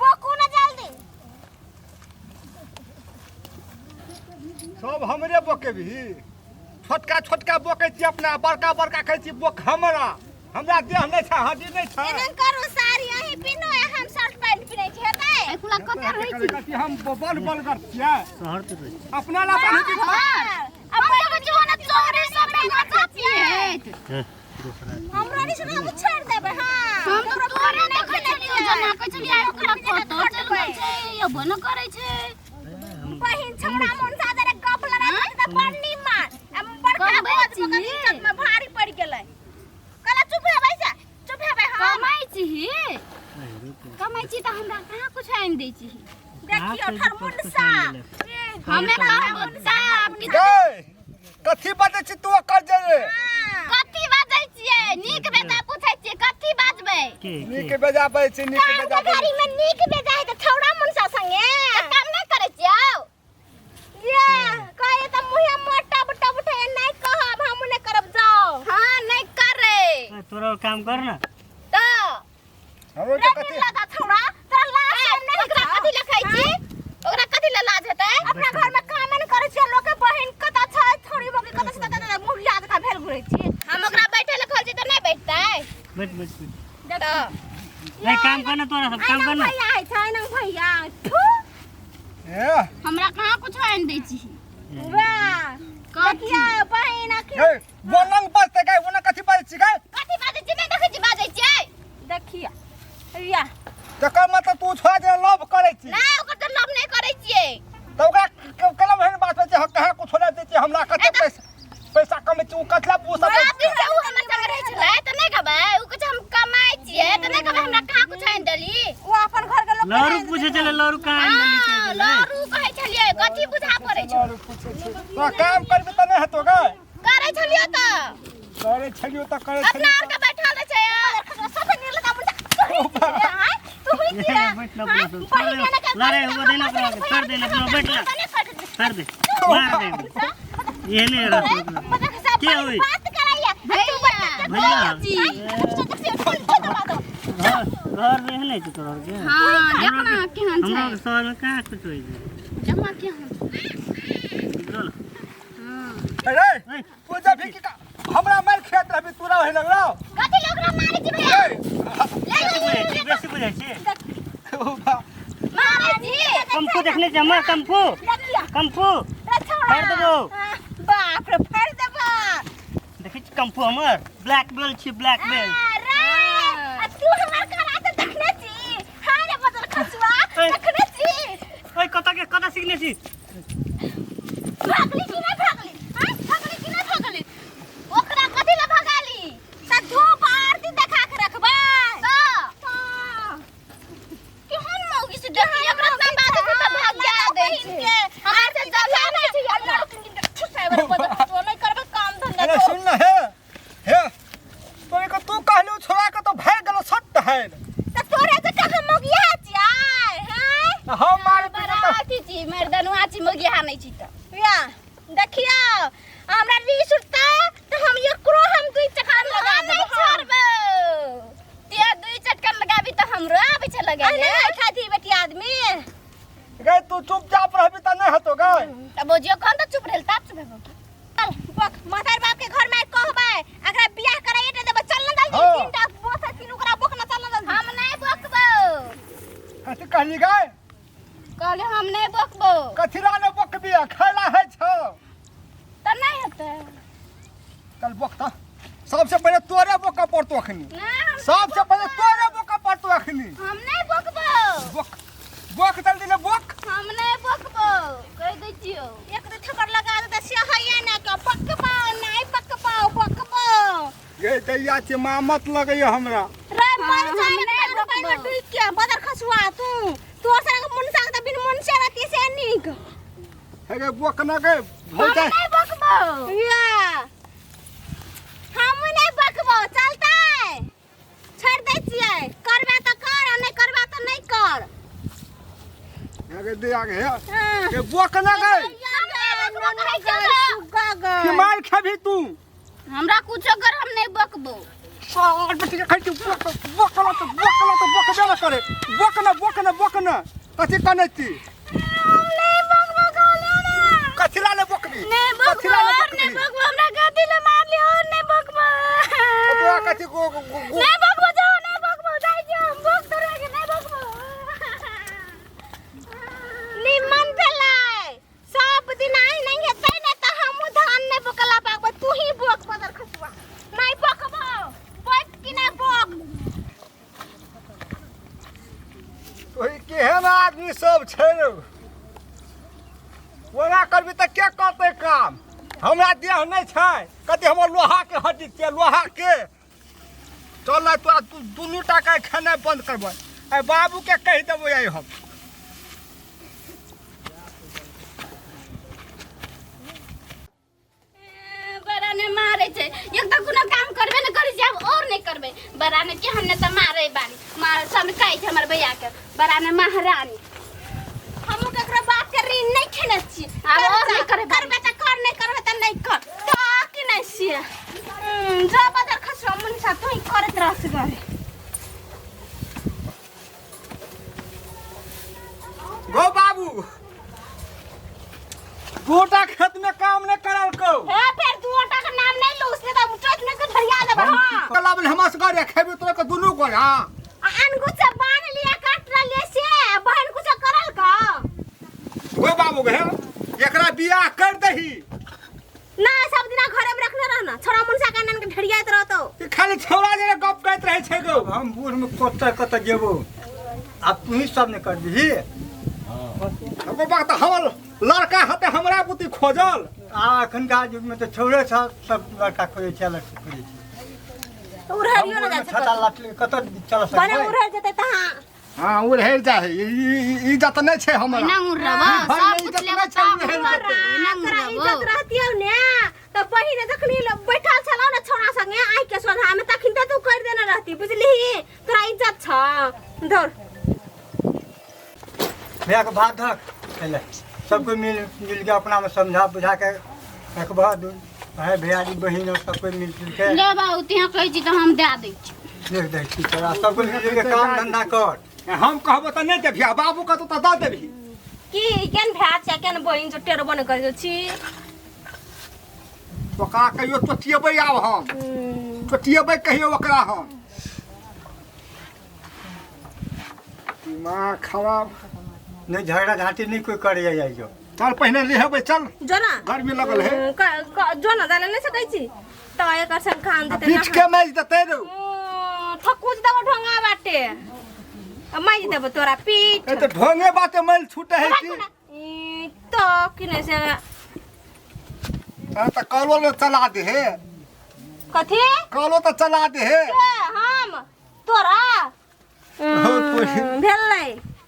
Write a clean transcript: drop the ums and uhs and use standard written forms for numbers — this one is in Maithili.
बोकू ना जल्दी। सब हमरे बोकेबही? छोटका छोटका बोकै छी अपना, बड़का बड़का कहै छी बोक। हमरा हमरा देह नहि छै, हड्डी नहि छै। एना करू, साड़ी अहीं पिन्हू आ हम शर्ट पैंट पिन्है छी, हेतै? एखुला कते रहै छी? कथी हम बल बलगर छियै? शहर तऽ रहै। अपना ला पहिने छी। अपन लोग जीवन चोरी सब में कथा छियै। छै दोसरा। हमरा नहीं सुना, हम छोड़ देबै। हां, हम तऽ तोरे देखै छलियौ, जना कहै छलियै आइ ओकरा कतऽ चलि गेल छै, अयबो न करै छै। बहिन छोड़ा मन सादरे गप लड़ा त बड़ निमन आ बड़का कमबै बोझ छी। मगर इज्जत में भारी पड़ गेलै। कहला चुप हेबै से चुप हेबै हम। कमाइ छी, कमाइ छी तऽ हमरा कहाँ कुछ आनि दै छी? देखियो ठरमुंडसा। हमे कहबो साहब कि गै, कथी बजै छी तू ओकर जरे? कथी बाजै छियै? नीक बेजा पूछै छियै, कथी बाजबै? के नीक बेजा बजै छी, नीक काम बेजा के बजै। घड़ी में नीक बेजा है त छौड़ा मुनसा संगे तऽ काम नहि करै छियौ? ये कहे त मुहे मोटा बटा उठे नहीं कहब, हम नहीं करब, जाओ। हाँ, नहि करै। ए, तोरा काम कर ना। तऽ हमरो के कथी लगा छौड़ा तोरा लाज शरम नहीं? ओकरा कथी लए खाइ छी? ओकरा कथी लए लाज हेतै? अपना घर में काम नहीं करै छियै, लोग के बहिन कत छै, थोड़ी मोगी कत छै, तत मुँह याद का भेल घुरै छी। हम ओकरा बैठे लए कहै छी तऽ नहि बैठतै? बैठ बैठ बैठ। तऽ ए, काम कर ना, तोरा सब काम कर ना। भैया है छै ना भैया, थू। ए। हमरा कहाँ कुछ आनि दै छी? वाह, देखियो बहिन अखी। ए, बोलंग बजते गै, ओना कथी बजै छी गै? कथी बाजै छी? नहि देखै छी बाजै छियै? देखियो या। तकर मतलब तू छोड़ दे, लव करै छी? नहि, ओकर तऽ लव नहि करै छियै। तऽ ओकरा केना एहन बात होइ छै? कहाँ कुछो नहि दै छै हमरा, कते पैसा पैसा कमै छी, ओ कथला ओ सब। बाप रे, उ हमर संगे रहै छलै तऽ नहि कहबै? उ कहै छै हम कमाइ छियै तऽ नहि कहबै हमरा कहाँ कुछ आनि देली? ओ अपन घर के लोग। लहरू पूछे चले, लहरू कहाँ आनि देली? हाँ, लहरू कहै छलियै, कथी बुझा पड़ै छौ? पूछै छै तोरा, काम करबी तऽ नहि हेतौ गै। करै छलियै तऽ। करै छलियौ तऽ करै अपना छलियौ। आर के बैठल रहै छै। सब निर्लता मुंडा तू ही ए, बैठ ना अपना सब। छोड़ दे, लड़ाई हुआ देना अपना के, छोड़ देना अपना, बैठ ना, छोड़ दे, मार दे। ये नहीं रहा के होई? बात करैया। भैया। भैया। जी। घर घर में नहीं छै तोरा के? हाँ, देखना केहन हमरा छै। के शहर में कहाँ कुछ होई छै? जमा केहन? बुझलो ना? अरे, ए, तू जब भी की हमरा मार खेत रहबी, तोरा होय लगलौ। कथी लोग मारै छी भैया? ए, ले बेसी ले। बुझै छी, बेसी बुझै छी। ओ बा। मारै छी। कम्फू देखने छी हमर कम्फू? देखियो। कम्फू फाड़ि देबौ। बाप रे, फाड़ि देबो। देखै छी कम्फू हमर? ब्लैक बेल्ट छी, ब्लैक बेल्ट। अरे, आ तू हमर कराते देखने छी? हाय रे बदल खसुआ। ए। देखने छी? ओइ, कतऽ के कतऽ सीखने छी? भागली कि नहीं भागली? हाँ, भागली कि नहीं भागली? ओकरा कथी लए भगाली? त धूप आरती देखा के रखबै। तऽ केहन मौगी से देखी, ओकरा सब बाजै छै तऽ भगा दै छै। हमरा से जला नहि छै अपना। नहीं करबै काम धंधा। अरे तो सुन न, हे हे, तोरे के तू कहलू छोड़ा के तो भाग गेलो सट है। त तोरे जे कहाँ मौगिया छियै? हैं? हम मार पीट बड़ा तऽ अथी छी, मर्दनुआ छी, मौगिया नहि छी तऽ। या देखियो, हमरा रीस उठता त हम एकरो हम दुई चक्कर लगा हम देबै। नहि छोड़बौ। ते दुई चटकन लगाबी तऽ हमरो आबै छै अरे लगाबे। खाती बेटी आदमी। गै, तू चुपचाप रहबी तऽ नहि हेतौ गै। तऽ बौजियो कहन तऽ चुप रहल, तब चुप हेबौ। चल बक मातार बाप के घर में कहबै, एकरा बियाह कराइए दे देबै। चल ना जल्दी। हाँ। तीन टा बोस है, तीन ओकरा बोक ना, चल ना जल्दी। हम नहि बकबौ। कथी कहली गै? कहले हम नहि बकबौ। कथी ला ने बकबी? खैला है छौ। तऽ नहि हेतै। चल बक तऽ, सबसे पहिले तोरे बोका पड़तो अखनी। नहि, हम सबसे पहिले तोरे बोका पड़तो अखनी। हम नहि बकबौ। बोक बोक, जल्दी ने बोक। हम नहि बकबौ, कहि दै छियौ। एक दू थप्पड़ लगा दे से हैया ना के पकबो नहीं, पकबो पकबो। गे दैया छै, मामत लगैया हमरा। रे मर हाँ, जाए हम रे नहि रुपए में बकबौ। डूब के बदर खसुआ। तू तोर संग मुनसा के बिन मुनसे रहती से नीक। हे गे, बोक ना गे। हम भौजाई। नहि बकबौ। या हम नहीं बकबो, चलतै? छोड़ दै छियै, करबे तऽ कर आ नहि करबे तऽ नहि कर। हे गे दैया गे, हे। हाँ। गे बोक ना गे। सुग्गा कि गई। मार खेबही तू? हमरा कुछो कर, हम नहि बकबौ। सार बेटी के खाइ छी बोक बोकला तऽ बोकला तऽ बोकबे ने करे बोक ने बोक ने बोक ने कथी कनै छी नहीं बकबो कहलियो ना। कथी ला ने बोकबी नहीं बकबो कथी ला ने और नहीं बोकबी बकबो, हमरा गति ले मार लियो और नहीं बकबो। तोरा कथी गो गो गो नहीं बकबो जाओ, नहीं बकबो जाय जो हम बक तोरा के नहीं बकबो। निमन भेलै सब दिन आई नहीं हेतै ने तऽ हमहूँ धान नहीं बोकला पाबो, तू ही बोक बदर खसुआ। नहीं बोकबो बोक कि नहीं बोक। तोही केहन आदमी सब छै रौ, ओना करबी तऽ के करतै काम? हमरा देह नहि छै कथी, हमर लोहा के हड्डी छियै लोहा के। चल ना तोरा तू दुनू टाका खेनाइ बंद करबै, आइ बाबू के कहि देबै आइ हम। बड़ा ने मारे छै, एक तऽ कोनो काम करबे ने करै छै, आब और नहि करबै। बड़ा ने केहन ने तऽ मारे बानी मार सब कहै छै हमर भैया के बड़ा ने महारानी। हमहूँ ककरो बाप के ऋण नहीं खेने छी, आब और नहीं करबै। करबै तऽ कर, नहीं करबै तऽ नहीं कर। तऽ की नहीं छियै जो बदर खसुआ मुनसा तू ही करैत रहस गरे। गो बाबू गोटा खेत में काम नहीं करल को। हे फेर दूटा के नाम नहीं लू, उसने तऽ चोट में के धरिया देबै। हां कला बोले हमरा से करे खेबे तोरा के दुनू गोर। हां अनगु से बांध लिया काट लिया से बहन कुछ करल का। गो बाबू गे एकरा बियाह कर दही ना, सब दिना घरे में रखने रहना छोरा मुनसा के नन के ढरियाइत रहतो। ई खाली छौड़ा जेना गप करैत रहै छै गो। हम बूढ़ में कतऽ कतऽ जेबो, आब तू ही सब ने कर दही। गो बात तऽ हमर लड़का हते हमरा बुद्धि खोजल। आ एखनका युग में तऽ छौड़े सब सब लड़का खोजै छै लड़की खोजै छै। उड़हरियो ना जाइ छै छता लाठी कतऽ चल बने सकबै? उड़हर जेतै तऽ हां। हां उड़हर जाइ है, ई इज्जत नहि छै हमरा। एना उड़बो ई घर सब मे कुछ इज्जत लेबो नहि छै, तब उड़हर उड़बो। जेतै। एना तोरा उड़बो इज्जत रहतियौ ने तऽ पहिने जखनी बैठल छलौ ने छौड़ा संगे आँखि के सोझा में तखन तऽ तू कर देने रहती, बुझलिही? तोरा इज्जत छ। दौड़ भैया के भात धक पहले सब कोई मिल मिल के अपना में समझा बुझा के रखबह, दू भाई भैयारी बहिन और सब कोई मिल जुल के। ले बाबू तिहाँ कहै छी तऽ हम दए दै छी। देख दै छी तोरा, सब कोई मिल जुल के काम धंधा कर। हम कहबो तऽ नहि देबही आ बाबू कहतो तऽ दऽ देबही। की केन भाय छै केन बहिन जो टेरो बन कर छी। ओकरा कहियो चोटिएबै, आब हम चोटिएबै कहियो ओकरा हम। दिमाग खराब। नहीं झगड़ा झांटी नहीं कोई करे जाइ जो। चल पहिने लेहेबै चल, जो ना गर्मी लगल है। जो ना जाने नहीं सकै छी तऽ एकर संग खान देतै पीठ के मारि देतै रौ। थकुच देबो ढोंगा बाटे मारि देबो तोरा पीठ। ए तऽ ढोंगे बाटे मैल छूटे है की? ई तऽ की नहीं से तोरा तऽ कलो ने चला दे हे। कथी कलो तऽ चला दे हे। के हम तोरा हो, तोही। भेलै।